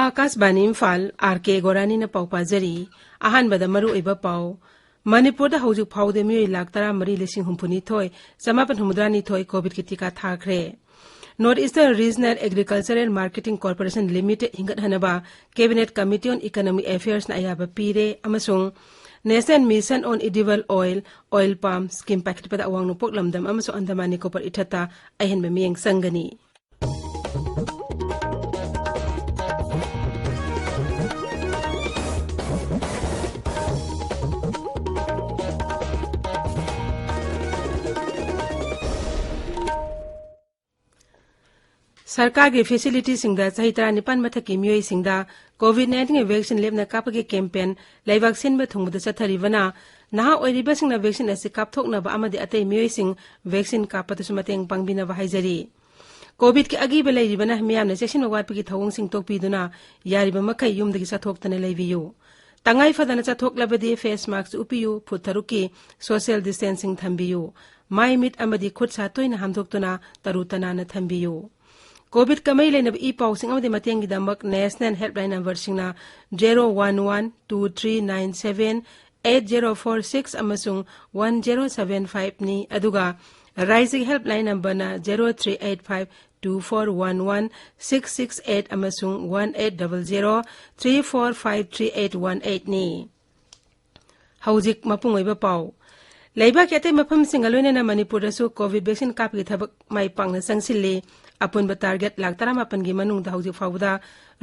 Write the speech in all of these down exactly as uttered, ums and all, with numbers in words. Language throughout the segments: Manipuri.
ꯑꯥꯀꯥꯁꯕꯥꯅꯤ ꯏꯝꯐꯥꯜ, ꯑꯥꯔ ꯀꯦ ꯒꯣꯔꯥꯅꯤꯅ ꯄꯥꯎ ꯄꯥꯖꯔꯤ꯫ ꯑꯍꯥꯟꯕꯗ ꯃꯔꯨꯑꯣꯏꯕ ꯄꯥꯎ꯫ ꯃꯅꯤꯄꯨꯔꯗ ꯍꯧꯖꯤꯛ ꯐꯥꯎꯕꯗ ꯃꯤꯑꯣꯏ ꯂꯥꯈ ꯇꯔꯥꯃꯔꯤ ꯂꯤꯁꯤꯡ ꯍꯨꯝꯐꯨꯅꯤꯊꯣꯏ ꯆꯃꯥꯄꯟ ꯍꯨꯝꯐꯨꯇꯔꯥꯅꯤꯊꯣꯏ ꯀꯣꯚꯤꯗꯀꯤ ꯇꯤꯀꯥ ꯊꯥꯈ꯭ꯔꯦ꯫ North eastern regional agricultural marketing corporation limited ꯍꯤꯡꯒꯠꯍꯟꯅꯕ ꯀꯦꯕꯤꯅꯦꯠ ꯀꯃꯤꯇꯤ ꯑꯣꯟ ꯏꯀꯣꯅꯣꯃꯤꯛ ꯑꯦꯐꯤꯌꯔꯁꯅ ꯑꯌꯥꯕ ꯄꯤꯔꯦ ꯑꯃꯁꯨꯡ national mission on edible oil, oil palm scheme ꯄꯥꯏꯈꯠꯄꯗ ꯑꯋꯥꯡ ꯅꯣꯡꯄꯣꯛ ꯂꯝꯗꯝ ꯑꯃꯁꯨꯡ ꯑꯟꯗꯃꯥꯟ ꯅꯤꯀꯣꯕꯔ ꯏꯊꯠꯇ ꯑꯍꯦꯟꯕ ꯃꯤꯠꯌꯦꯡ ꯆꯪꯒꯅꯤ꯫ ꯁꯔꯀꯥꯔꯒꯤ ꯐꯦꯁꯤꯂꯤꯇꯤꯁꯤꯡꯗ ꯆꯍꯤ ꯇꯔꯥꯅꯤꯄꯥꯟ ꯃꯊꯛꯀꯤ ꯃꯤꯑꯣꯏꯁꯤꯡꯗ ꯀꯣꯚꯤꯗ ꯅꯥꯏꯟꯇꯤꯟꯒꯤ ꯚꯦꯛꯁꯤꯟ ꯂꯦꯞꯅ ꯀꯥꯞꯄꯒꯤ ꯀꯦꯝꯄꯦꯟ ꯂꯩꯕꯥꯛ ꯁꯤꯟꯕ ꯊꯨꯡꯕꯗ ꯆꯠꯊꯔꯤꯕꯅ, ꯅꯍꯥ ꯑꯣꯏꯔꯤꯕꯁꯤꯡꯅ ꯚꯦꯛꯁꯤꯟ ꯑꯁꯤ ꯀꯥꯞꯊꯣꯛꯅꯕ ꯑꯃꯗꯤ ꯑꯇꯩ ꯃꯤꯑꯣꯏꯁꯤꯡ ꯚꯦꯛꯁꯤꯟ ꯀꯥꯞꯄꯗꯁꯨ ꯃꯇꯦꯡ ꯄꯥꯡꯕꯤꯅꯕ ꯍꯥꯏꯖꯔꯤ꯫ ꯀꯣꯚꯤꯗꯀꯤ ꯑꯀꯤꯕ ꯂꯩꯔꯤꯕꯅ ꯃꯤꯌꯥꯝꯅ ꯆꯦꯛꯁꯤꯟ ꯊꯧꯔꯥꯡꯁꯤꯡ ꯇꯧꯕꯤꯗꯨꯅ ꯌꯥꯔꯤꯕ ꯃꯈꯩ ꯌꯨꯝꯗꯒꯤ ꯆꯠꯊꯣꯛꯇꯅ ꯂꯩꯕꯤꯌꯨ꯫ ꯇꯉꯥꯏ ꯐꯗꯅ ꯆꯠꯊꯣꯛꯂꯕꯗꯤ ꯐꯦꯁ ꯃꯥꯁꯛ ꯎꯞꯄꯤꯌꯨ, ꯐꯨꯠ ꯇꯔꯨꯛꯀꯤ ꯁꯣꯁꯤꯌꯦꯜ ꯗꯤꯁꯇꯦꯟꯁꯤꯡ ꯊꯝꯕꯤꯌꯨ꯫ ꯃꯥꯏ, ꯃꯤꯠ ꯑꯃꯗꯤ ꯈꯨꯠ ꯁꯥ ꯇꯣꯏꯅ ꯍꯥꯝꯗꯣꯛꯇꯨꯅ ꯇꯔꯨ ꯇꯅꯥꯟꯅ ꯊꯝꯕꯤꯌꯨ꯫ ꯀꯣꯚꯤꯗꯀ ꯃꯔꯤ ꯂꯩꯅꯕ ꯏ ꯄꯥꯎꯁꯤꯡ ꯑꯃꯗꯤ ꯃꯇꯦꯡꯒꯤꯗꯃꯛ ꯅꯦꯁꯅꯦꯜ ꯍꯦꯜꯞꯂꯥꯏꯟ ꯅꯝꯕꯔꯁꯤꯡꯅ zero one one two three nine seven eight zero four six ꯑꯃꯁꯨꯡ one zero seven five ꯅꯤ, ꯑꯗꯨꯒ ꯔꯥꯏꯖ꯭ꯌꯒꯤ ꯍꯦꯜꯞꯂꯥꯏꯟ ꯅꯝꯕꯔꯅ zero three eight five two four one one six six eight ꯑꯃꯁꯨꯡ one eight double zero three four five three eight one eight ꯅꯤ꯫ ꯍꯧꯖꯤꯛ ꯃꯄꯨꯡ ꯑꯣꯏꯕ ꯄꯥꯎ꯫ ꯂꯩꯕꯥꯛꯀꯤ ꯑꯇꯩ ꯃꯐꯝꯁꯤꯡꯒ ꯂꯣꯏꯅꯅ ꯃꯅꯤꯄꯨꯔꯗꯁꯨ ꯀꯣꯚꯤꯗ ꯚꯦꯛꯁꯤꯟ ꯀꯥꯞꯄꯒꯤ ꯊꯕꯛ ꯃꯥꯏ ꯄꯥꯛꯅ ꯆꯪꯁꯤꯜꯂꯤ꯫ ꯑꯄꯨꯟꯕ ꯇꯥꯔꯒꯦꯠ ꯂꯥꯈ ꯇꯔꯥꯃꯥꯄꯟꯒꯤ ꯃꯅꯨꯡꯗ ꯍꯧꯖꯤꯛ ꯐꯥꯎꯕꯗ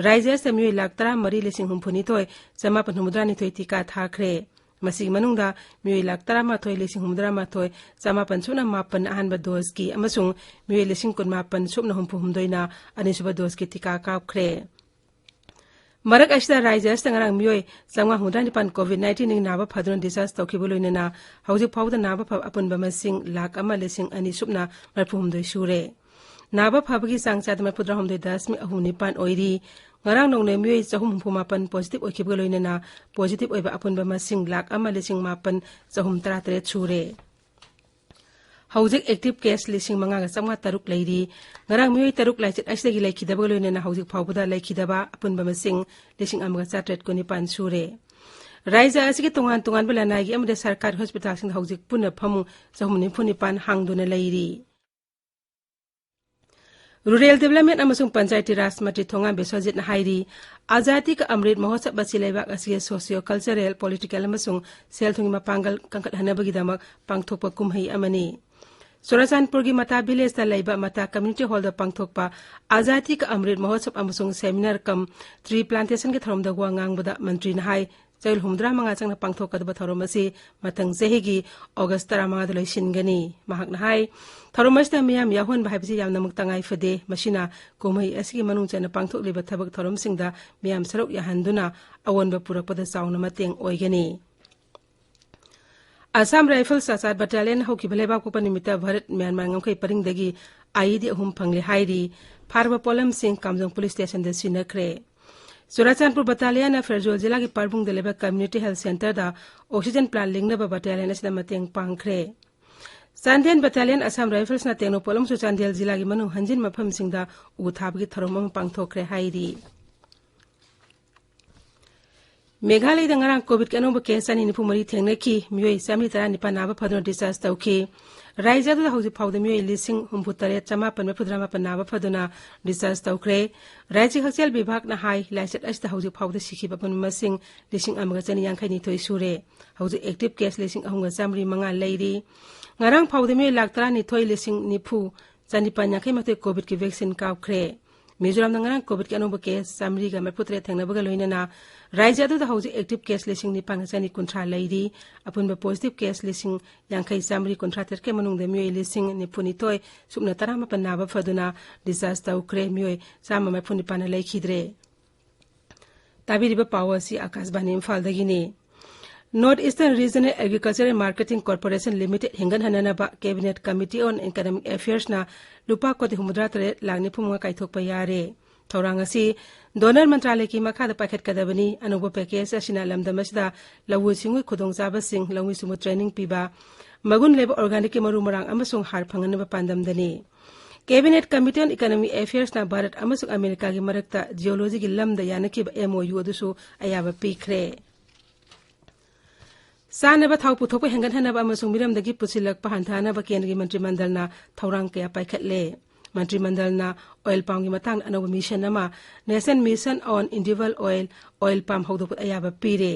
ꯔꯥꯏꯖ꯭ꯌ ꯑꯁꯤꯗ ꯃꯤꯑꯣꯏ ꯂꯥꯈ ꯇꯔꯥꯃꯔꯤ ꯂꯤꯁꯤꯡ ꯍꯨꯝꯐꯨꯅꯤꯊꯣꯏ ꯆꯃꯥꯄꯟ ꯍꯨꯝꯐꯨꯇꯔꯥꯅꯤꯊꯣꯏ ꯇꯤꯀꯥ ꯊꯥꯈ꯭ꯔꯦ꯫ ꯃꯁꯤꯒꯤ ꯃꯅꯨꯡꯗ ꯃꯤꯑꯣꯏ ꯂꯥꯈ ꯇꯔꯥꯃꯥꯊꯣꯏ ꯂꯤꯁꯤꯡ ꯍꯨꯝꯐꯨꯇꯔꯥꯃꯥꯊꯣꯏ ꯆꯃꯥꯄꯟ ꯁꯨꯞꯅ ꯃꯥꯄꯟ ꯑꯍꯥꯟꯕ ꯗꯣꯁꯀꯤ ꯑꯃꯁꯨꯡ ꯃꯤꯑꯣꯏ ꯂꯤꯁꯤꯡ ꯀꯨꯟꯃꯥꯄꯟ ꯁꯨꯞꯅ ꯍꯨꯝꯐꯨꯍꯨꯝꯗꯣꯏꯅ ꯑꯅꯤꯁꯨꯕ ꯗꯣꯁꯀꯤ ꯇꯤꯀꯥ ꯀꯥꯞꯈ꯭ꯔꯦ꯫ ꯃꯔꯛ ꯑꯁꯤꯗ ꯔꯥꯏꯖ꯭ꯌ ꯑꯁꯤꯗ ꯉꯔꯥꯡ ꯃꯤꯑꯣꯏ ꯆꯥꯝꯃꯉꯥ ꯍꯨꯝꯐꯨꯇꯔꯥꯅꯤꯄꯥꯟ ꯀꯣꯚꯤꯗ ꯅꯥꯏꯟꯇꯤꯟꯗꯒꯤ ꯅꯥꯕ ꯐꯗꯨꯅ ꯗꯤꯁꯆꯥꯔꯖ ꯇꯧꯈꯤꯕ ꯂꯣꯏꯅꯅ ꯍꯧꯖꯤꯛ ꯐꯥꯎꯕꯗ ꯅꯥꯕ ꯐꯕ ꯑꯄꯨꯟꯕ ꯃꯁꯤꯡ ꯂꯥꯈ ꯑꯃ ꯂꯤꯁꯤꯡ ꯑꯅꯤ ꯁꯨꯞꯅ ꯃꯔꯤꯐꯨꯍꯨꯝꯗꯣꯏ ꯁꯨꯔꯦ꯫ ꯅꯥꯕ ꯐꯕꯒꯤ ꯆꯥꯡ ꯆꯥꯗ ꯃꯔꯤꯐꯨꯇꯔꯥꯍꯨꯝꯗꯣꯏ ꯗꯁꯃꯤꯛ ꯑꯍꯨꯝ ꯅꯤꯄꯥꯟ ꯑꯣꯏꯔꯤ꯫ ꯉꯔꯥꯡ ꯅꯣꯡꯃ ꯃꯤꯑꯣꯏ ꯆꯍꯨꯝ ꯍꯨꯝꯐꯨ ꯃꯥꯄꯟ positive ꯑꯣꯏꯈꯤꯕꯒ ꯂꯣꯏꯅꯅ positive ꯑꯣꯏꯕ ꯑꯄꯨꯟꯕ ꯃꯁꯤꯡ ꯂꯥꯈ ꯑꯃ ꯂꯤꯁꯤꯡ ꯃꯥꯄꯟ ꯆꯍꯨꯝ ꯇꯔꯥꯇꯔꯦꯠ ꯁꯨꯔꯦ꯫ ꯍꯧꯖꯤꯛ active case ꯂꯤꯁꯤꯡ ꯃꯉꯥꯒ ꯆꯥꯝꯃꯉꯥ ꯇꯔꯨꯛ ꯂꯩꯔꯤ꯫ ꯉꯔꯥꯡ ꯃꯤꯑꯣꯏ ꯇꯔꯨꯛ ꯂꯥꯏꯆꯠ ꯑꯁꯤꯗꯒꯤ ꯂꯩꯈꯤꯗꯕꯒ ꯂꯣꯏꯅꯅ ꯍꯧꯖꯤꯛ ꯐꯥꯎꯕꯗ ꯂꯩꯈꯤꯗꯕ ꯑꯄꯨꯟꯕ ꯃꯁꯤꯡ ꯂꯤꯁꯤꯡ ꯑꯃꯒ ꯆꯥꯇ꯭ꯔꯦꯠ ꯀꯨꯟꯅꯤꯄꯥꯟ ꯁꯨꯔꯦ꯫ ꯔꯥꯏꯖ꯭ꯌ ꯑꯁꯤꯒꯤ ꯇꯣꯉꯥꯟ ꯇꯣꯉꯥꯟꯕ ꯂꯅꯥꯏꯒꯤ ꯑꯃꯗꯤ ꯁꯔꯀꯥꯔ hospitalꯁꯤꯡꯗ ꯍꯧꯖꯤꯛ ꯄꯨꯟꯅ ꯐꯃꯨꯡ ꯆꯍꯨꯝ ꯅꯤꯐꯨ ꯅꯤꯄꯥꯟ ꯍꯥꯡꯗꯨꯅ ꯂꯩꯔꯤ꯫ Rural Development ꯑꯃꯁꯨꯡ Panchayati Raj ꯃꯟꯇ꯭ꯔꯤ ꯊꯣꯉꯥꯝ ꯕꯤꯁ꯭ꯋꯖꯤꯠꯅ ꯍꯥꯏꯔꯤ, ꯑꯖꯥꯗꯤ ꯀ ꯑꯃ꯭ꯔꯤꯠ ꯃꯍꯣꯠꯁꯕ ꯑꯁꯤ ꯂꯩꯕꯥꯛ ꯑꯁꯤꯒꯤ socio-cultural, political ꯑꯃꯁꯨꯡ ꯁꯦꯜ-ꯊꯨꯝꯒꯤ ꯃꯄꯥꯡꯒꯜ ꯀꯟꯈꯠꯍꯟꯅꯕꯒꯤꯗꯃꯛ ꯄꯥꯡꯊꯣꯛꯄ ꯀꯨꯝꯍꯩ ꯑꯃꯅꯤ꯫ ꯆꯨꯔꯥꯆꯥꯟꯄꯨꯔꯒꯤ ꯃꯇꯥ villageꯇ ꯂꯩꯕ ꯃꯇꯥ community hallꯗ ꯄꯥꯡꯊꯣꯛꯄ ꯑꯖꯥꯗꯤ ꯀ ꯑꯃ꯭ꯔꯤꯠ ꯃꯍꯣꯠꯁꯕ ꯑꯃꯁꯨꯡ seminar cum tree plantationꯒꯤ ꯊꯧꯔꯝꯗ ꯋꯥ ꯉꯥꯡꯕꯗ ꯃꯟꯇ꯭ꯔꯤꯅ ꯍꯥꯏ, ꯆꯌꯣꯜ ꯍꯨꯝꯐꯨꯇꯔꯥ ꯃꯉꯥ ꯆꯪꯅ ꯄꯥꯡꯊꯣꯛꯀꯗꯕ ꯊꯧꯔꯝ ꯑꯁꯤ ꯃꯊꯪ ꯆꯍꯤꯒꯤ August ꯇꯔꯥꯃꯉꯥꯗ ꯂꯣꯏꯁꯤꯟꯒꯅꯤ꯫ ꯃꯍꯥꯛꯅ ꯍꯥꯏ, ꯊꯧꯔꯝ ꯑꯁꯤꯗ ꯃꯤꯌꯥꯝ ꯌꯥꯎꯍꯟꯕ ꯍꯥꯏꯕꯁꯤ ꯌꯥꯝꯅꯃꯛ ꯇꯉꯥꯏ ꯐꯗꯦ꯫ ꯃꯁꯤꯅ ꯀꯨꯝꯍꯩ ꯑꯁꯤꯒꯤ ꯃꯅꯨꯡ ꯆꯟꯅ ꯄꯥꯡꯊꯣꯛꯂꯤꯕ ꯊꯕꯛ ꯊꯧꯔꯝꯁꯤꯡꯗ ꯃꯤꯌꯥꯝ ꯁꯔꯨꯛ ꯌꯥꯍꯟꯗꯨꯅ ꯑꯑꯣꯟꯕ ꯄꯨꯔꯛꯄꯗ ꯆꯥꯎꯅ ꯃꯇꯦꯡ ꯑꯣꯏꯒꯅꯤ꯫ Assam Rifles ꯆꯥꯆꯥꯠ Battalion ꯍꯧꯈꯤꯕ ꯂꯩꯕꯥꯛꯄꯣꯛꯄ ꯅꯨꯃꯤꯠꯇ ꯚꯥꯔꯠ ꯃ꯭ꯌꯥꯟꯃꯥꯔ ꯉꯝꯈꯩ ꯄꯔꯤꯡꯗꯒꯤ IED ꯑꯍꯨꯝ ꯐꯪꯂꯦ ꯍꯥꯏꯔꯤ꯫ ꯐꯥꯔꯕ ꯄꯣꯠꯂꯝꯁꯤꯡ ꯀꯥꯝꯖꯣꯡ police stationꯗ ꯁꯤꯟꯅꯈ꯭ꯔꯦ꯫ ꯆꯨꯔꯥꯆꯥꯟꯄꯨꯔ battalionꯅ ꯐꯦꯔꯖꯣꯜ ꯖꯤꯂꯥꯒꯤ ꯄꯥꯔꯕꯨꯡꯗ ꯂꯩꯕ community health centreꯗ oxygen plant ꯂꯤꯡꯅꯕ battalion ꯑꯁꯤꯗ ꯃꯇꯦꯡ ꯄꯥꯡꯈ꯭ꯔꯦ꯫ ꯆꯥꯟꯗꯦꯜ battalion Assam Riflesꯅ ꯇꯦꯡꯅꯧꯄꯜ ꯑꯃꯁꯨꯡ ꯆꯥꯟꯗꯦꯜ ꯖꯤꯂꯥꯒꯤ ꯃꯅꯨꯡ ꯍꯟꯖꯤꯟ ꯃꯐꯝꯁꯤꯡꯗ ꯎ ꯊꯥꯕꯒꯤ ꯊꯧꯔꯝ ꯑꯃ ꯄꯥꯡꯊꯣꯛꯈ꯭ꯔꯦ ꯍꯥꯏꯔꯤ꯫ ꯃꯦꯘꯥꯂꯌꯗ ꯉꯔꯥꯡ ꯀꯣꯚꯤꯗꯀꯤ ꯑꯅꯧꯕ case ꯆꯅꯤ ꯅꯤꯐꯨ ꯃꯔꯤ ꯊꯦꯡꯅꯈꯤ꯫ ꯃꯤꯑꯣꯏ ꯆꯥꯃꯔꯤ ꯇꯔꯥꯅꯤꯄꯥꯟ ꯅꯥꯕ ꯐꯗꯨꯅ discharge ꯇꯧꯈꯤ꯫ ꯔꯥꯖ꯭ꯌ ꯑꯗꯨꯗ ꯍꯧꯖꯤꯛ ꯐꯥꯎꯗ ꯃꯤꯑꯣꯏ ꯂꯤꯁꯤꯡ ꯍꯨꯝꯐꯨ ꯇꯔꯦꯠ ꯆꯥꯃꯥꯄꯟ ꯃꯔꯤꯐꯨꯇꯔꯥ ꯃꯥꯄꯟ ꯅꯥꯕ ꯐꯗꯨꯅ discharge ꯇꯧꯈ꯭ꯔꯦ꯫ ꯔꯥꯖ꯭ꯌꯒꯤ ꯍꯛꯁꯦꯜ ꯕꯤꯚꯥꯒꯅ ꯍꯥꯏ, ꯂꯥꯏꯆꯠ ꯑꯁꯤꯗ ꯍꯧꯖꯤꯛ ꯐꯥꯎꯗ ꯁꯤꯈꯤꯕ ꯑꯄꯨꯟꯕ ꯃꯁꯤꯡ ꯂꯤꯁꯤꯡ ꯑꯃꯒ ꯆꯅꯤ ꯌꯥꯡꯈꯩ ꯅꯤꯊꯣꯏ ꯁꯨꯔꯦ꯫ ꯍꯧꯖꯤꯛ active case ꯂꯤꯁꯤꯡ ꯑꯍꯨꯝꯒ ꯆꯥꯃꯔꯤ ꯃꯉꯥ ꯂꯩꯔꯤ꯫ ꯉꯔꯥꯡ ꯐꯥꯎꯗ ꯃꯤꯑꯣꯏ ꯂꯥꯈ ꯇꯔꯥꯅꯤꯊꯣꯏ ꯂꯤꯁꯤꯡ ꯅꯤꯐꯨ ꯆꯅꯤꯄꯥꯟ ꯌꯥꯡꯈꯩ ꯃꯥꯊꯣꯏ ꯀꯣꯚꯤꯗꯀꯤ vaccine ꯀꯥꯞꯈ꯭ꯔꯦ꯫ ꯃꯤꯖꯣꯔꯥꯝꯗ ꯉꯔꯥꯡ ꯀꯣꯚꯤꯗꯀꯤ ꯑꯅꯧꯕ case ꯆꯥꯃꯔꯤꯒ ꯃꯔꯤꯐꯨꯇꯔꯦꯠ ꯊꯦꯡꯅꯕꯒ ꯂꯣꯏꯅꯅ ꯔꯥꯖ꯭ꯌ ꯑꯗꯨꯗ ꯍꯧꯖꯤꯛ active case ꯂꯤꯁꯤꯡ ꯅꯤꯄꯥꯟꯒ ꯆꯅꯤ ꯀꯨꯟꯊ꯭ꯔꯥ ꯂꯩꯔꯤ꯫ ꯑꯄꯨꯟꯕ positive case ꯂꯤꯁꯤꯡ ꯌꯥꯡꯈꯩ ꯆꯥꯃꯔꯤ ꯀꯨꯟꯊ꯭ꯔꯥ ꯇꯔꯦꯠꯀꯤ ꯃꯅꯨꯡꯗ ꯃꯤꯑꯣꯏ ꯂꯤꯁꯤꯡ ꯅꯤꯐꯨꯅꯤꯊꯣꯏ ꯁꯨꯞꯅ ꯇꯔꯥꯃꯥꯄꯟ ꯅꯥꯕ ꯐꯗꯨꯅ discharge ꯇꯧꯈ꯭ꯔꯦ꯫ ꯃꯤꯑꯣꯏ ꯆꯥꯝꯃ ꯃꯔꯤꯐꯨ ꯅꯤꯄꯥꯟꯅ ꯂꯩꯈꯤꯗ꯭ꯔꯦ꯫ ꯇꯥꯕꯤꯔꯤꯕ ꯄꯥꯎ ꯑꯁꯤ ꯑꯥꯀꯥꯁꯕꯥꯅꯤ ꯏꯝꯐꯥꯜꯗꯒꯤꯅꯤ꯫ North Eastern Regional Agricultural Marketing Corporation Limited ꯍꯤꯡꯒꯠꯍꯟꯅꯅꯕ Cabinet Committee on Economic Affairsꯅ ꯂꯨꯄꯥ ꯀꯣꯇꯤ ꯍꯨꯝꯐꯨꯇꯔꯥ ꯇꯔꯦꯠ ꯂꯥꯈ ꯅꯤꯐꯨ ꯃꯉꯥ ꯀꯥꯏꯊꯣꯛꯄ ꯌꯥꯔꯦ꯫ ꯊꯧꯔꯥꯡ ꯑꯁꯤ ꯗꯣꯅꯔ ꯃꯟꯇ꯭ꯔꯥꯂꯌꯒꯤ ꯃꯈꯥꯗ ꯄꯥꯏꯈꯠꯀꯗꯕꯅꯤ꯫ ꯑꯅꯧꯕ ꯄꯦꯀꯦꯖ ꯑꯁꯤꯅ ꯂꯝꯗꯝ ꯑꯁꯤꯗ ꯂꯧꯎ ꯁꯤꯡꯎꯒꯤ ꯈꯨꯗꯣꯡꯆꯥꯕꯁꯤꯡ, ꯂꯧꯃꯤ ꯁꯤꯡꯕꯨ ꯇ꯭ꯔꯦꯅꯤꯡ ꯄꯤꯕ, ꯃꯒꯨꯟ ꯂꯩꯕ ꯑꯣꯔꯒꯥꯅꯤꯛꯀꯤ ꯃꯔꯨ ꯃꯔꯥꯡ ꯑꯃꯁꯨꯡ ꯍꯥꯔ ꯐꯪꯍꯟꯅꯕ ꯄꯥꯟꯗꯝꯗꯅꯤ꯫ Cabinet Committee on Economic Affairsꯅ Bharat ꯑꯃꯁꯨꯡ ꯑꯃꯦꯔꯤꯀꯥꯒꯤ ꯃꯔꯛꯇ ꯖꯤꯑꯣꯂꯣꯖꯤꯒꯤ ꯂꯝꯗ ꯌꯥꯅꯈꯤꯕ MOU ꯑꯗꯨꯁꯨ ꯑꯌꯥꯕ ꯄꯤꯈ꯭ꯔꯦ꯫ ꯆꯥꯅꯕ ꯊꯥꯎ ꯄꯨꯊꯣꯛꯄ ꯍꯦꯟꯒꯠꯍꯟꯅꯕ ꯑꯃꯁꯨꯡ ꯃꯤꯔꯝꯗꯒꯤ ꯄꯨꯁꯤꯜꯂꯛꯄ ꯍꯟꯊꯍꯟꯅꯕ ꯀꯦꯟꯗ꯭ꯔꯒꯤ ꯃꯟꯇ꯭ꯔꯤ ꯃꯟꯗꯜꯅ ꯊꯧꯔꯥꯡ ꯀꯌꯥ ꯄꯥꯏꯈꯠꯂꯦ꯫ ꯃꯟꯇ꯭ꯔꯤ ꯃꯟꯗꯜꯅ ꯑꯣꯏꯜ ꯄꯥꯝꯒꯤ ꯃꯇꯥꯡꯗ ꯑꯅꯧꯕ ꯃꯤꯁꯟ ꯑꯃ, National Mission on Edible Oil, oil ꯄꯥꯝ ꯍꯧꯗꯣꯛꯄꯗ ꯑꯌꯥꯕ ꯄꯤꯔꯦ꯫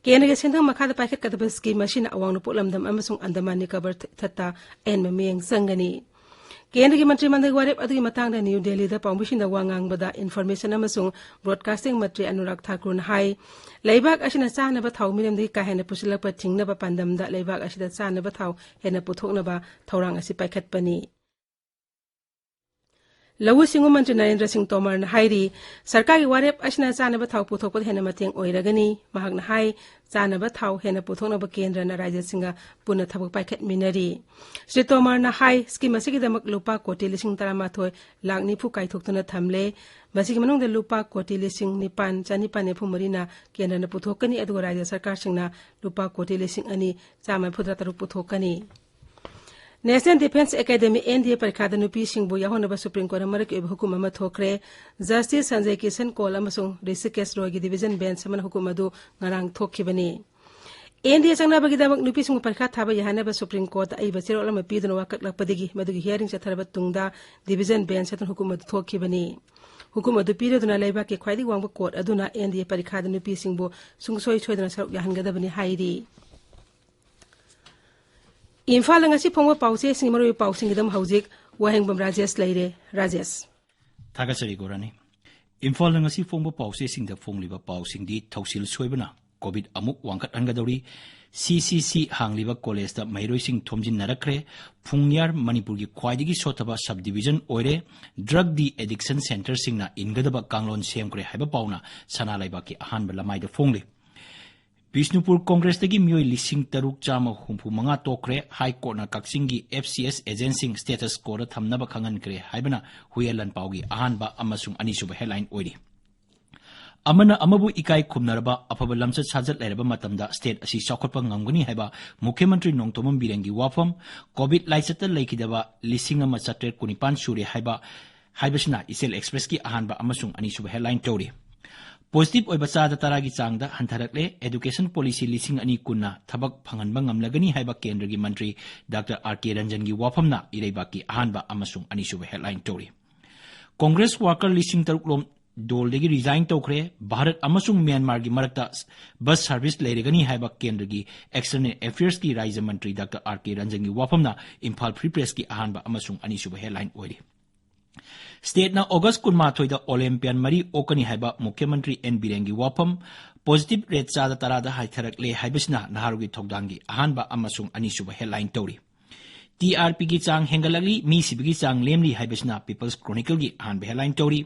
ꯀꯦꯟꯗ꯭ꯔꯒꯤ ꯁꯦꯟꯊꯪ ꯃꯈꯥꯗ ꯄꯥꯏꯈꯠꯀꯗꯕ ꯁ꯭ꯀꯤꯝ ꯑꯁꯤꯅ ꯑꯋꯥꯡ ꯅꯣꯡꯄꯣꯛ ꯂꯝꯗꯝ ꯑꯃꯁꯨꯡ ꯑꯟꯗꯃꯥꯟ ꯅꯤꯀꯣꯕꯔ ꯊ-, ꯊꯠꯇ ꯑꯍꯦꯟꯕ ꯃꯤꯠꯌꯦꯡ ꯆꯪꯒꯅꯤ꯫ ꯀꯦꯟꯗ꯭ꯔꯒꯤ ꯃꯟꯇ꯭ꯔꯤ ꯃꯟꯗꯜꯒꯤ ꯋꯥꯔꯦꯞ ꯑꯗꯨꯒꯤ ꯃꯇꯥꯡꯗ ꯅ꯭ꯌꯨ ꯗꯦꯜꯂꯤꯗ ꯄꯥꯎꯃꯤꯁꯤꯡꯗ ꯋꯥ ꯉꯥꯡꯕꯗ ꯏꯟꯐꯣꯔꯃꯦꯁꯟ ꯑꯃꯁꯨꯡ ꯕ꯭ꯔꯣꯗꯀꯥꯁꯇꯤꯡ ꯃꯟꯇ꯭ꯔꯤ ꯑꯅꯨꯔꯥꯒ ꯊꯥꯀꯨꯔꯅ ꯍꯥꯏ, ꯂꯩꯕꯥꯛ ꯑꯁꯤꯅ ꯆꯥꯅꯕ ꯊꯥꯎ ꯃꯤꯔꯝꯗꯒꯤ ꯀꯥ ꯍꯦꯟꯅ ꯄꯨꯁꯤꯜꯂꯛꯄ ꯊꯤꯡꯅꯕ ꯄꯥꯟꯗꯝꯗ ꯂꯩꯕꯥꯛ ꯑꯁꯤꯗ ꯆꯥꯅꯕ ꯊꯥꯎ ꯍꯦꯟꯅ ꯄꯨꯊꯣꯛꯅꯕ ꯊꯧꯔꯥꯡ ꯑꯁꯤ ꯄꯥꯏꯈꯠꯄꯅꯤ꯫ ꯂꯧꯎ ꯁꯤꯡꯎ ꯃꯟꯇ꯭ꯔꯤ ꯅꯔꯦꯟꯗ꯭ꯔ ꯁꯤꯡ ꯇꯣꯃꯔꯅ ꯍꯥꯏꯔꯤ, ꯁꯔꯀꯥꯔꯒꯤ ꯋꯥꯔꯦꯞ ꯑꯁꯤꯅ ꯆꯥꯅꯕ ꯊꯥꯎ ꯄꯨꯊꯣꯛꯄꯗ ꯍꯦꯟꯅ ꯃꯇꯦꯡ ꯑꯣꯏꯔꯒꯅꯤ꯫ ꯃꯍꯥꯛꯅ ꯍꯥꯏ, ꯆꯥꯅꯕ ꯊꯥꯎ ꯍꯦꯟꯅ ꯄꯨꯊꯣꯛꯅꯕ ꯀꯦꯟꯗ꯭ꯔꯅ ꯔꯥꯖ꯭ꯌꯁꯤꯡꯒ ꯄꯨꯟꯅ ꯊꯕꯛ ꯄꯥꯏꯈꯠꯃꯤꯟꯅꯔꯤ꯫ ꯁ꯭ꯔꯤ ꯇꯣꯃꯔꯅ ꯍꯥꯏ, ꯁ꯭ꯀꯤꯝ ꯑꯁꯤꯒꯤꯗꯃꯛ ꯂꯨꯄꯥ ꯀꯣꯇꯤ ꯂꯤꯁꯤꯡ ꯇꯔꯥꯃꯥꯊꯣꯏ ꯂꯥꯈ ꯅꯤꯐꯨ ꯀꯥꯏꯊꯣꯛꯇꯨꯅ ꯊꯝꯂꯦ꯫ ꯃꯁꯤꯒꯤ ꯃꯅꯨꯡꯗ ꯂꯨꯄꯥ ꯀꯣꯇꯤ ꯂꯤꯁꯤꯡ ꯅꯤꯄꯥꯟ ꯆꯅꯤꯄꯥꯟ ꯅꯤꯐꯨ ꯃꯔꯤꯅ ꯀꯦꯟꯗ꯭ꯔꯅ ꯄꯨꯊꯣꯛꯀꯅꯤ, ꯑꯗꯨꯒ ꯔꯥꯖ꯭ꯌ ꯁꯔꯀꯥꯔꯁꯤꯡꯅ ꯂꯨꯄꯥ ꯀꯣꯇꯤ ꯂꯤꯁꯤꯡ ꯑꯅꯤ ꯆꯥꯝꯃ ꯃꯔꯤꯐꯨꯇꯔꯥ ꯇꯔꯨꯛ ꯄꯨꯊꯣꯛꯀꯅꯤ꯫ National Defence Academy, NDA, ꯄꯔꯤꯈꯥꯗ ꯅꯨꯄꯤꯁꯤꯡꯕꯨ ꯌꯥꯎꯍꯟꯅꯕ ꯁꯨꯄ꯭ꯔꯤꯝ ꯀꯣꯔꯠꯅ ꯃꯔꯛꯀꯤ ꯑꯣꯏꯕ ꯍꯨꯀꯨꯝ ꯑꯃ ꯊꯣꯛꯈ꯭ꯔꯦ꯫ ꯖꯁꯇꯤꯁ ꯁꯟꯖꯌ ꯀꯤꯁꯟ ꯀꯧꯜ ꯑꯃꯁꯨꯡ ꯔꯤꯁꯤꯀꯦꯁ ꯔꯣꯏꯒꯤ ꯗꯤꯚꯤꯖꯟ ꯕꯦꯟꯆ ꯑꯃꯅ ꯍꯨꯀꯨꯝ ꯑꯗꯨ ꯉꯔꯥꯡ ꯊꯣꯛꯈꯤꯕꯅꯤ꯫ NDA ꯆꯪꯅꯕꯒꯤꯗꯃꯛ ꯅꯨꯄꯤꯁꯤꯡꯕꯨ ꯄꯔꯤꯈꯥ ꯊꯥꯕ ꯌꯥꯍꯟꯅꯕ ꯁꯨꯄ꯭ꯔꯤꯝ ꯀꯣꯔꯠꯇ ꯑꯏꯕ ꯆꯦꯔꯣꯜ ꯑꯃ ꯄꯤꯗꯨꯅ ꯋꯥꯀꯠꯂꯛꯄꯗꯒꯤ ꯃꯗꯨꯒꯤ hearing ꯆꯠꯊꯔꯕ ꯇꯨꯡꯗ ꯗꯤꯚꯤꯖꯟ ꯕꯦꯟꯆ ꯑꯗꯨꯅ ꯍꯨꯀꯨꯝ ꯑꯗꯨ ꯊꯣꯛꯈꯤꯕꯅꯤ꯫ ꯍꯨꯀꯨꯝ ꯑꯗꯨ ꯄꯤꯔꯗꯨꯅ ꯂꯩꯕꯥꯛꯀꯤ ꯈ꯭ꯋꯥꯏꯗꯒꯤ ꯋꯥꯡꯕ ꯀꯣꯔꯠ ꯑꯗꯨꯅ NDA ꯄꯔꯤꯈꯥꯗ ꯅꯨꯄꯤꯁꯤꯡꯕꯨ ꯁꯨꯡꯁꯣꯏ ꯁꯣꯏꯗꯅ ꯁꯔꯨꯛ ꯌꯥꯍꯟꯒꯗꯕꯅꯤ ꯍꯥꯏꯔꯤ꯫ ꯏꯝꯐꯥꯜꯗ ꯉꯁꯤ ꯐꯣꯡꯕ ꯄꯥꯎꯆꯦꯁꯤꯡꯒꯤ ꯃꯔꯨꯑꯣꯏꯕ ꯄꯥꯎꯁꯤꯡꯒꯤꯗꯃꯛ ꯍꯧꯖꯤꯛ ꯋꯥꯍꯦꯡꯕꯝ ꯔꯥꯖꯦꯁ ꯂꯩꯔꯦ꯫ ꯔꯥꯖꯦꯁ꯫ ꯊꯥꯒꯠꯆꯔꯤ ꯒꯣꯔꯥꯅꯤ꯫ ꯏꯝꯐꯥꯜꯗ ꯉꯁꯤ ꯐꯣꯡꯕ ꯄꯥꯎꯆꯦꯁꯤꯡꯗ ꯐꯣꯡꯂꯤꯕ ꯄꯥꯎꯁꯤꯡꯗꯤ ꯊꯧꯁꯤꯜ ꯁꯣꯏꯕꯅ ꯀꯣꯚꯤꯗ ꯑꯃꯨꯛ ꯋꯥꯡꯈꯠꯍꯟꯒꯗꯧꯔꯤ, CCC ꯍꯥꯡꯂꯤꯕ ꯀꯣꯂꯦꯖꯇ ꯃꯍꯩꯔꯣꯏꯁꯤꯡ ꯊꯣꯝꯖꯤꯟꯅꯔꯛꯈ꯭ꯔꯦ, ꯐꯨꯡꯌꯥꯔ ꯃꯅꯤꯄꯨꯔꯒꯤ ꯈ꯭ꯋꯥꯏꯗꯒꯤ ꯁꯣꯠꯊꯕ ꯁꯕ ꯗꯤꯚꯤꯖꯟ ꯑꯣꯏꯔꯦ, ꯗ꯭ꯔꯒ ꯗꯤ ꯑꯦꯗꯤꯛꯁꯟ ꯁꯦꯟꯇꯔꯁꯤꯡꯅ ꯏꯟꯒꯗꯕ ꯀꯥꯡꯂꯣꯟ ꯁꯦꯝꯈ꯭ꯔꯦ ꯍꯥꯏꯕ ꯄꯥꯎꯅ ꯁꯅꯥ ꯂꯩꯕꯥꯛꯀꯤ ꯑꯍꯥꯟꯕ ꯂꯃꯥꯏꯗ ꯐꯣꯡꯂꯤ꯫ ꯕꯤꯁꯅꯨꯄꯨꯔ ꯀꯣꯡꯒ꯭ꯔꯦꯁꯇꯒꯤ ꯃꯤꯑꯣꯏ ꯂꯤꯁꯤꯡ ꯇꯔꯨꯛ ꯆꯥꯝꯃ ꯍꯨꯝꯐꯨ ꯃꯉꯥ ꯇꯣꯛꯈ꯭ꯔꯦ꯫ ꯍꯥꯏ ꯀꯣꯔꯠꯅ ꯀꯛꯆꯤꯡꯒꯤ F C S agentꯁꯤꯡ status quoꯗ ꯊꯝꯅꯕ ꯈꯪꯍꯟꯈ꯭ꯔꯦ ꯍꯥꯏꯕꯅ ꯍꯨꯏꯌꯦꯟ ꯂꯥꯟꯄꯥꯎꯒꯤ ꯑꯍꯥꯟꯕ ꯑꯃꯁꯨꯡ ꯑꯅꯤꯁꯨꯕ headline ꯑꯣꯏꯔꯤ꯫ ꯑꯃꯅ ꯑꯃꯕꯨ ꯏꯀꯥꯏ ꯈꯨꯝꯅꯔꯕ, ꯑꯐꯕ ꯂꯝꯆꯠ ꯁꯥꯖꯠ ꯂꯩꯔꯕ ꯃꯇꯝꯗ state ꯑꯁꯤ ꯆꯥꯎꯈꯠꯄ ꯉꯝꯒꯅꯤ ꯍꯥꯏꯕ ꯃꯨꯈ꯭ꯌ ꯃꯟꯇ꯭ꯔꯤ ꯅꯣꯡꯊꯣꯝꯕꯝ ꯕꯤꯔꯦꯟꯒꯤ ꯋꯥꯐꯝ꯫ COVID ꯂꯥꯏꯆꯠꯇ ꯂꯩꯈꯤꯗꯕ ꯂꯤꯁꯤꯡ ꯑꯃ ꯆꯥꯇ꯭ꯔꯦꯠ ꯀꯨꯟꯅꯤꯄꯥꯟ ꯁꯨꯔꯦ ꯍꯥꯏꯕ, ꯍꯥꯏꯕꯁꯤꯅ ꯏꯆꯦꯜ Expressꯀꯤ ꯑꯍꯥꯟꯕ ꯑꯃꯁꯨꯡ ꯑꯅꯤꯁꯨꯕ headline ꯇꯧꯔꯤ꯫ Positive ꯑꯣꯏꯕ ꯆꯥꯗ ꯇꯔꯥꯒꯤ ꯆꯥꯡꯗ ꯍꯟꯊꯔꯛꯂꯦ꯫ Education policy ꯂꯤꯁꯤꯡ ꯑꯅꯤ ꯀꯨꯟꯅ ꯊꯕꯛ ꯐꯪꯍꯟꯕ ꯉꯝꯂꯒꯅꯤ ꯍꯥꯏꯕ ꯀꯦꯟꯗ꯭ꯔꯒꯤ ꯃꯟꯇ꯭ꯔꯤ ꯗꯥꯛꯇꯔ R K ꯔꯟꯖꯟꯒꯤ ꯋꯥꯐꯝꯅ ꯏꯔꯩꯕꯥꯛꯀꯤ ꯑꯍꯥꯟꯕ ꯑꯃꯁꯨꯡ ꯑꯅꯤꯁꯨꯕ headline ꯇꯧꯔꯤ꯫ ꯀꯣꯡꯒ꯭ꯔꯦꯁ worker ꯂꯤꯁꯤꯡ ꯇꯔꯨꯛ ꯂꯣꯝ ꯗꯣꯜꯗꯒꯤ resign ꯇꯧꯈ꯭ꯔꯦ꯫ ꯚꯥꯔꯠ ꯑꯃꯁꯨꯡ ꯃ꯭ꯌꯥꯟꯃꯥꯔꯒꯤ ꯃꯔꯛꯇ bus service ꯂꯩꯔꯒꯅꯤ ꯍꯥꯏꯕ ꯀꯦꯟꯗ꯭ꯔꯒꯤ External Affairsꯀꯤ ꯔꯥꯖ꯭ꯌ ꯃꯟꯇ꯭ꯔꯤ ꯗꯥꯛꯇꯔ R K ꯔꯟꯖꯟꯒꯤ ꯋꯥꯐꯝꯅ ꯏꯝꯐꯥꯜ Free Pressꯀꯤ ꯑꯍꯥꯟꯕ ꯑꯃꯁꯨꯡ ꯑꯅꯤꯁꯨꯕ headline ꯑꯣꯏꯔꯤ꯫ Stateꯅ August ꯀꯨꯟꯃꯥꯊꯣꯏꯗ Olympian ꯃꯔꯤ ꯑꯣꯛꯀꯅꯤ ꯍꯥꯏꯕ ꯃꯨꯈ꯭ꯌ ꯃꯟꯇ꯭ꯔꯤ ꯑꯦꯟ ꯕꯤꯔꯦꯟꯒꯤ ꯋꯥꯐꯝ꯫ Positive rate ꯆꯥꯗ ꯇꯔꯥꯗ ꯍꯟꯊꯔꯛꯂꯦ ꯍꯥꯏꯕꯁꯤꯅ ꯅꯍꯥꯔꯣꯜꯒꯤ ꯊꯧꯗꯥꯡꯒꯤ ꯑꯍꯥꯟꯕ ꯑꯃꯁꯨꯡ ꯑꯅꯤꯁꯨꯕ headline ꯇꯧꯔꯤ꯫ TRPꯒꯤ ꯆꯥꯡ ꯍꯦꯟꯒꯠꯂꯛꯂꯤ, ꯃꯤ ꯁꯤꯕꯒꯤ ꯆꯥꯡ ꯂꯦꯝꯂꯤ ꯍꯥꯏꯕꯁꯤꯅ People's Chronicleꯒꯤ ꯑꯍꯥꯟꯕ headline ꯇꯧꯔꯤ꯫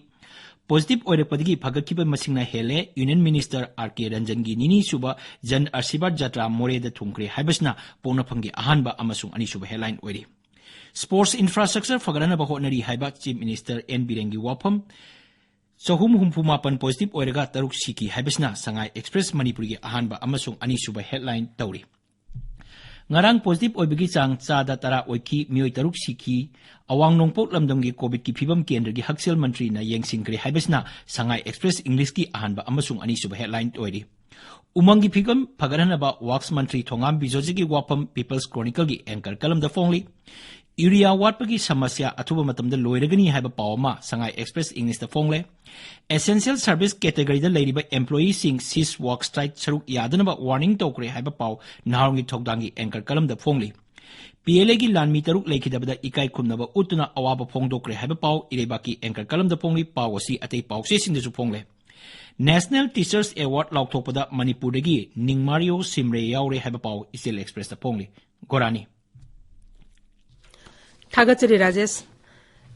Positive ꯑꯣꯏꯔꯛꯄꯗꯒꯤ ꯐꯒꯠꯈꯤꯕ ꯃꯁꯤꯡꯅ ꯍꯦꯜꯂꯦ꯫ Union Minister R K ꯔꯟꯖꯟꯒꯤ ꯅꯤꯅꯤ ꯁꯨꯕ Jan Ashirvad Jatra ꯃꯣꯔꯦꯗ ꯊꯨꯡꯈ꯭ꯔꯦ ꯍꯥꯏꯕꯁꯤꯅ ꯄꯣꯛꯅꯐꯝꯒꯤ ꯑꯍꯥꯟꯕ ꯑꯃꯁꯨꯡ ꯑꯅꯤꯁꯨꯕ headline ꯑꯣꯏꯔꯤ꯫ Sports infrastructure ꯐꯒꯠꯍꯟꯅꯕ ꯍꯣꯠꯅꯔꯤ ꯍꯥꯏꯕ Chief Minister ꯑꯦꯟ ꯕꯤꯔꯦꯟꯒꯤ ꯋꯥꯐꯝ꯫ ꯆꯍꯨꯝ ꯍꯨꯝꯐꯨ ꯃꯥꯄꯟ positive ꯑꯣꯏꯔꯒ ꯇꯔꯨꯛ ꯁꯤꯈꯤ ꯍꯥꯏꯕꯁꯤꯅ ꯁꯉꯥꯏ Express ꯃꯅꯤꯄꯨꯔꯒꯤ ꯑꯍꯥꯟꯕ ꯑꯃꯁꯨꯡ ꯑꯅꯤꯁꯨꯕ headline ꯇꯧꯔꯤ꯫ ꯉꯔꯥꯡ positive ꯑꯣꯏꯕꯒꯤ ꯆꯥꯡ ꯆꯥꯗ ꯇꯔꯥ ꯑꯣꯏꯈꯤ, ꯃꯤꯑꯣꯏ ꯇꯔꯨꯛ ꯁꯤꯈꯤ꯫ ꯑꯋꯥꯡ ꯅꯣꯡꯄꯣꯛ ꯂꯝꯗꯝꯒꯤ COVIDꯀꯤ ꯐꯤꯕꯝ ꯀꯦꯟꯗ꯭ꯔꯒꯤ ꯍꯛꯁꯦꯜ ꯃꯟꯇ꯭ꯔꯤꯅ ꯌꯦꯡꯁꯤꯟꯈ꯭ꯔꯦ ꯍꯥꯏꯕꯁꯤꯅ ꯁꯉꯥꯏ Express Englishꯀꯤ ꯑꯍꯥꯟꯕ ꯑꯃꯁꯨꯡ ꯑꯅꯤꯁꯨꯕ headline ꯑꯣꯏꯔꯤ꯫ ꯎꯃꯪꯒꯤ ꯐꯤꯕꯝ ꯐꯒꯠꯍꯟꯅꯕ Works ꯃꯟꯇ꯭ꯔꯤ ꯊꯣꯉꯥꯝ ꯕꯤꯖꯣꯖꯤꯠꯀꯤ ꯋꯥꯐꯝ People's Chronicleꯒꯤ anchor columnꯗ ꯐꯣꯡꯂꯤ꯫ Urea ꯋꯥꯠꯄꯒꯤ ꯁꯃꯁ꯭ꯌꯥ ꯑꯊꯨꯕ ꯃꯇꯝꯗ ꯂꯣꯏꯔꯒꯅꯤ ꯍꯥꯏꯕ ꯄꯥꯎ ꯑꯃ ꯁꯉꯥꯏ Express Englishꯇ ꯐꯣꯡꯂꯦ꯫ Essential service categoryꯗ ꯂꯩꯔꯤꯕ employeeꯁꯤꯡ cease work strike ꯁꯔꯨꯛ ꯌꯥꯗꯅꯕ warning ꯇꯧꯈ꯭ꯔꯦ ꯍꯥꯏꯕ ꯄꯥꯎ ꯅꯍꯥꯔꯣꯜꯒꯤ ꯊꯧꯗꯥꯡꯒꯤ anchor columnꯗ ꯐꯣꯡꯂꯤ꯫ PLAꯒꯤ ꯂꯥꯟꯃꯤ ꯇꯔꯨꯛ ꯂꯩꯈꯤꯗꯕꯗ ꯏꯀꯥꯏ ꯈꯨꯝꯅꯕ ꯎꯠꯇꯨꯅ ꯑꯋꯥꯕ ꯐꯣꯡꯗꯣꯛꯈ꯭ꯔꯦ ꯍꯥꯏꯕ ꯄꯥꯎ ꯏꯔꯩꯕꯥꯛꯀꯤ anchor columnꯗ ꯐꯣꯡꯂꯤ꯫ ꯄꯥꯎ ꯑꯁꯤ ꯑꯇꯩ ꯄꯥꯎꯆꯦꯁꯤꯡꯗꯁꯨ ꯐꯣꯡꯂꯦ꯫ National Teachers Award ꯂꯥꯎꯊꯣꯛꯄꯗ ꯃꯅꯤꯄꯨꯔꯗꯒꯤ ꯅꯤꯡꯃꯥꯔꯤꯌꯣ ꯁꯤꯝꯔꯦ ꯌꯥꯎꯔꯦ ꯍꯥꯏꯕ ꯄꯥꯎ ꯏꯆꯦꯜ Expressꯇ ꯐꯣꯡꯂꯤ꯫ ꯒꯣꯔꯥꯅꯤ꯫ ꯊꯥꯒꯠꯆꯔꯤ ꯔꯥꯖꯦꯁ꯫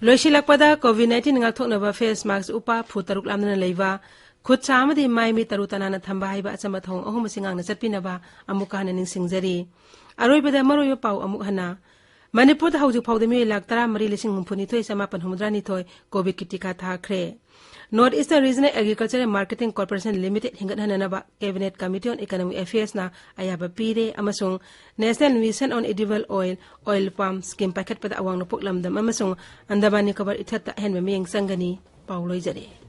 ꯂꯣꯏꯁꯤꯜꯂꯛꯄꯗ COVID nineteen ꯉꯥꯛꯊꯣꯛꯅꯕ face mask ꯎꯞꯄ, ꯐꯨꯠ ꯇꯔꯨꯛ ꯂꯥꯞꯅꯅ ꯂꯩꯕ, ꯈꯨꯠ ꯁꯥ ꯑꯃꯗꯤ ꯃꯥꯏ ꯃꯤꯠ ꯇꯔꯨ ꯇꯅꯥꯟꯅ ꯊꯝꯕ ꯍꯥꯏꯕ ꯑꯆꯝꯕ ꯊꯧꯑꯣꯡ ꯑꯍꯨꯝ ꯑꯁꯤ ꯉꯥꯛꯅ ꯆꯠꯄꯤꯅꯕ ꯑꯃꯨꯛꯀ ꯍꯟꯅ ꯅꯤꯡꯁꯤꯡꯖꯔꯤ꯫ ꯑꯔꯣꯏꯕꯗ ꯃꯔꯨꯑꯣꯏꯕ ꯄꯥꯎ ꯑꯃꯨꯛ ꯍꯟꯅ꯫ ꯃꯅꯤꯄꯨꯔꯗ ꯍꯧꯖꯤꯛ ꯐꯥꯎꯗ ꯃꯤꯑꯣꯏ ꯂꯥꯈ ꯇꯔꯥꯃꯔꯤ ꯂꯤꯁꯤꯡ ꯍꯨꯝꯐꯨꯅꯤꯊꯣꯏ ꯆꯃꯥꯄꯟ ꯍꯨꯝꯐꯨꯇꯔꯥꯅꯤꯊꯣꯏ COVID-ꯀꯤ ꯇꯤꯀꯥ ꯊꯥꯈ꯭ꯔꯦ꯫ North Eastern Regional Agricultural Marketing Corporation Limited ꯍꯤꯡꯒꯠꯍꯟꯅꯅꯕ Cabinet Committee on Economic Affairsꯅ ꯑꯌꯥꯕ ꯄꯤꯔꯦ ꯑꯃꯁꯨꯡ National Mission on Edible Oil, Oil Palm Scheme ꯄꯥꯏꯈꯠꯄꯗ ꯑꯋꯥꯡ ꯅꯣꯡꯄꯣꯛ ꯂꯝꯗꯝ ꯑꯃꯁꯨꯡ ꯑꯟꯗꯃꯥꯟ ꯅꯤꯀꯣꯕꯔ ꯏꯊꯠꯇ ꯑꯍꯦꯟꯕ ꯃꯤꯠꯌꯦꯡ ꯆꯪꯒꯅꯤ꯫ ꯄꯥꯎ ꯂꯣꯏꯖꯔꯦ꯫